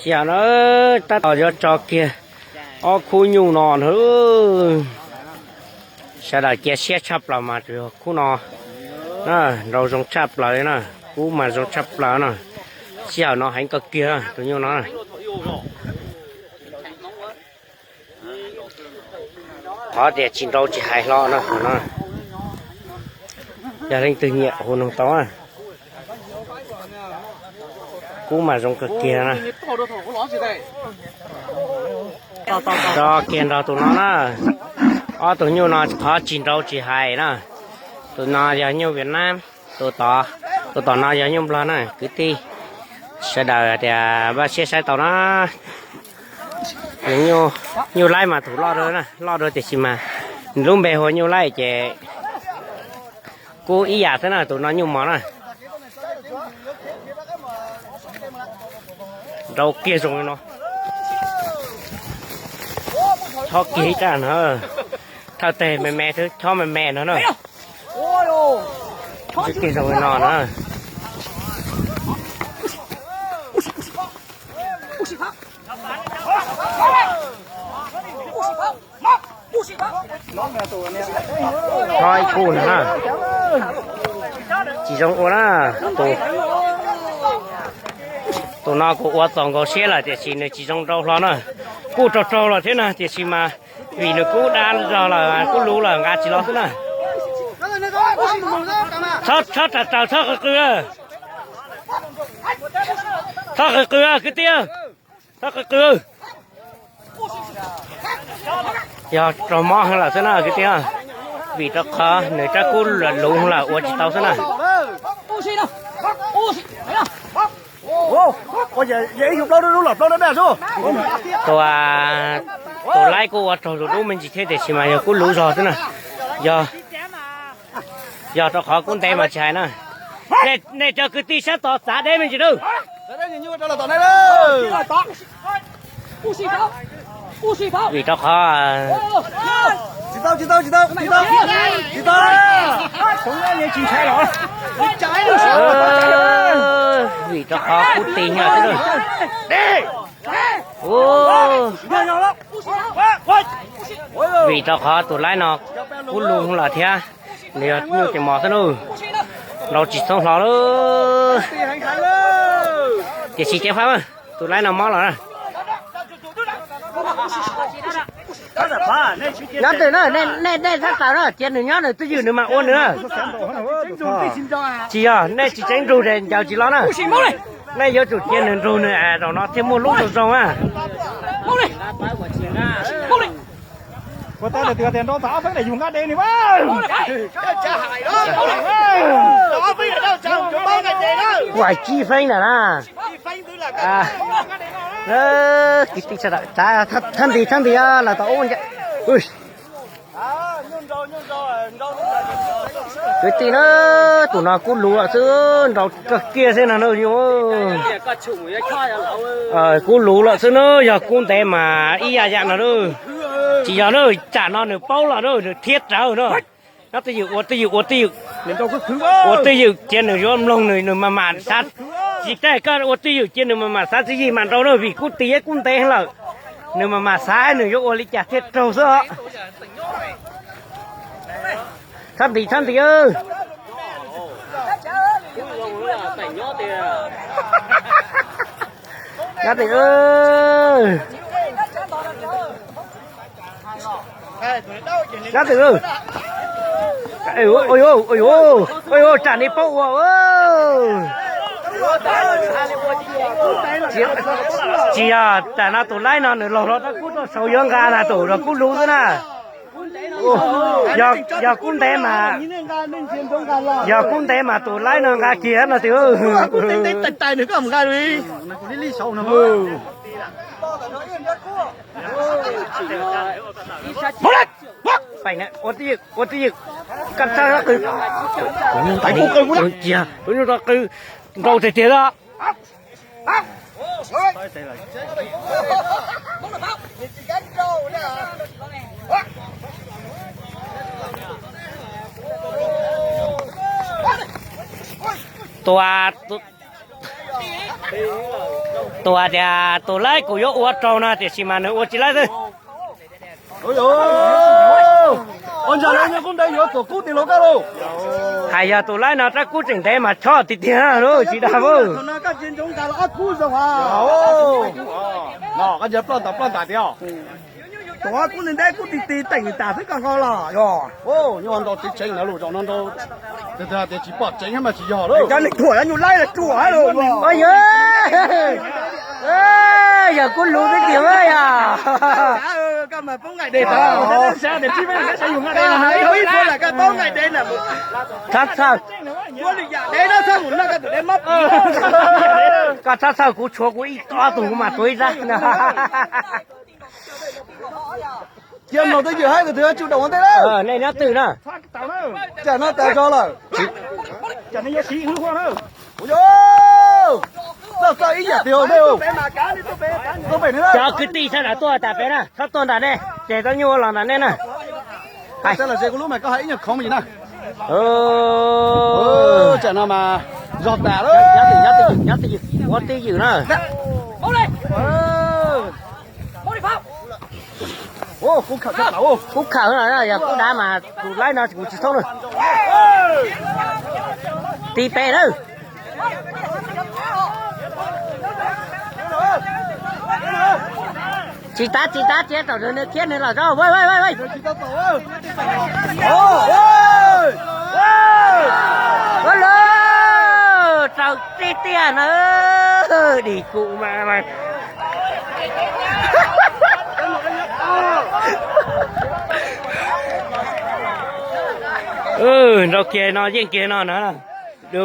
Sij hawm no tab tom yuav tso kiag ob khub nyuj no na. Sawv daws cia siab tshaj plaws mas tus khub no na, nrau zoo tshaj plaws na, kub mas zoo tshaj plaws na. Sij hawm no heev kawg kiag tus nyuj no. Qhov tias tsis nrau tsis hais hlo no, no yog leej twg nyiam hu noog tau. Kub mas zoo kawg kiag na. Tso kiag nrog tus no na. Ob tug nyuj no qhov tsis nrau tsis hais na. Tus no yog nyuj Vietnam, tus tom no yog nyuj Nplog na kwv tij. Sawv daws tias npaj siab saib tau na. Nyuj laib mas thaum loj dua, loj dua tiam sis mas nws lub npe hu nyuj laib ces kuj ib yam xwb na, tus no nyuj mos na. Nrau kiag zoo li no. Chob kiag ib rab no, thawj teg me me xwb, chob me me no na. Kiag zoo li no na. Chob ib kuj na, tsis zoo ua na. Tus no kuv ua txaus nkaus siab lawm tiam sis nws tsis zoo nrau hlo na. Kuj raug raug lawm thiab na tiam sis mas vim nws kub dab zog lawm, kub luv lawm nqa tsis los xwb na. Txhob raws raws, txhob qw qw, txhob qw qw kwv tij, txhob qw qw. Yog raug mob heev lawm xwb na kwv tij, vim rau qhov nws rab kub luv lawm ua tsis tau xwb na. Tus, tus laib kuj ua raug luv dub me ntsis thiab tiam sis mas yog kub luv zog xwb na. Yog, yog rau qhov kub ntev mas tsis hais na. Nej cov kwv tij sab tod txav deb me ntsis nawb. Vim rau qhov, vim rau qhov kub ti nyob xwb. Vim rau qhov tus laib no kub luv lawm thiab, nws yog nyuj tes mos xwb na. Nrau tsis txhob hlo lawm. Tiam sis ceev fab, tus laib no mob los na. Nyob twg na, nej, nej sab tod na, cia nws nyob nws twj ywm nws mam ua nws. Tsis yog, nej tsis tseev nrug ces ncaws tsis los na. Nej yuav tsum cia nws nrug nws es zaum no thiaj muaj lub zoo zoo na. Ua tau tias nrau tau ob feeb na yus nqa de ni. Kuj hais tsib feeb ntawm na. Kwv tij, thab ntis thab ntis lawm tau ub. Kwv tij na, tus no kub luv lawm xwb, nrau kawg kiag xwb no na. Kub luv lawm xwb na, yog kub ntev mas ib yam yam no na. Tsis yog na, tsam no nws paub los na, nws thiab rawv na. Nyob twj ywm, ua twj ywm, ua twj ywm. Ua twj ywm cia nws yuav mloog nws, nws mam mam xav. Tsis tas koj ua twj ywm cia nws mam mam xav tswv yim mam nrau na, vim kub ti kub ntev lawm. Nws mam mam xav nws yuav ua li cas thiaj raug xwb os. Thab ntis, thab ntis. Thab ntis. Thab ntis. Ua yuav, ua yuav, tsam nej paub ua. Tsis yog, tsam no tus laib no nws laug hlo rab kub tuaj saud yuav nqa na, tus no kub luv xwb na. Yog kub ntev mas, yog kub ntev mas tus laib no nqa kiag no tiag. Ua twj ywm, ua twj ywm. Kab txhab qw. Tus nyuj rau qw nrau tiag tiag os. Tua, tua. Tus hais tias tus laib kuv yuav ua rau no tiam sis mas nws ua tsis laib xwb. Ua ntsa lawv yog kub ntev yuav tuam kub tim los kaj lauj. Hais yog tus laib no rab kub tseem ntev mas chob tiag tiag lauj tsis dag. Koj cia ploj ntas ploj ntas tiag. Tuam kub ntev ntev kub ti ti teem tas xwb koj nqo los yog. Nyuaj ntau tsev tseev ntawd lus zaum no ntau. Tias tsis pom tseev mas tsis yog lawm. Cov neeg thuam nyuj laib los ruam lawm. Yog kub lus twb tiag yog. Koj mas poob nqaij de tod. Poob nqaij de na. Txhob txhawj. Koj txhob txhawj kuv tshuav kuv ib ob tug kuv mam tuav ib zaj. Cia mloog twj ywm haib tus twg tsis tau ua ntej lawm. Nej nyob twg na? Tsam no tas zog lawm. Txawj txawj ib yam twg. Cov kwv tij sawv daws tuaj tas pem na, txhob tuaj nram nej, ces tau nyuj ua los nram nej na. Hais lus ze kuv lub mas koj hais ib nyuag khoov li na. Tsam no mas zog tas lawm. Nyob twj ywm, nyob twj ywm, ua twj ywm na. Kub khawm no yog kub dav mas tus laib no kuv tsis thoob na. Ti pem na. Tsis tab tsis tab tsis tab, nws khiav nws los tso. Ua lawm, raug tib tiag na. Dim kum mas. Nrau kiag no yeej kiag no na. Du.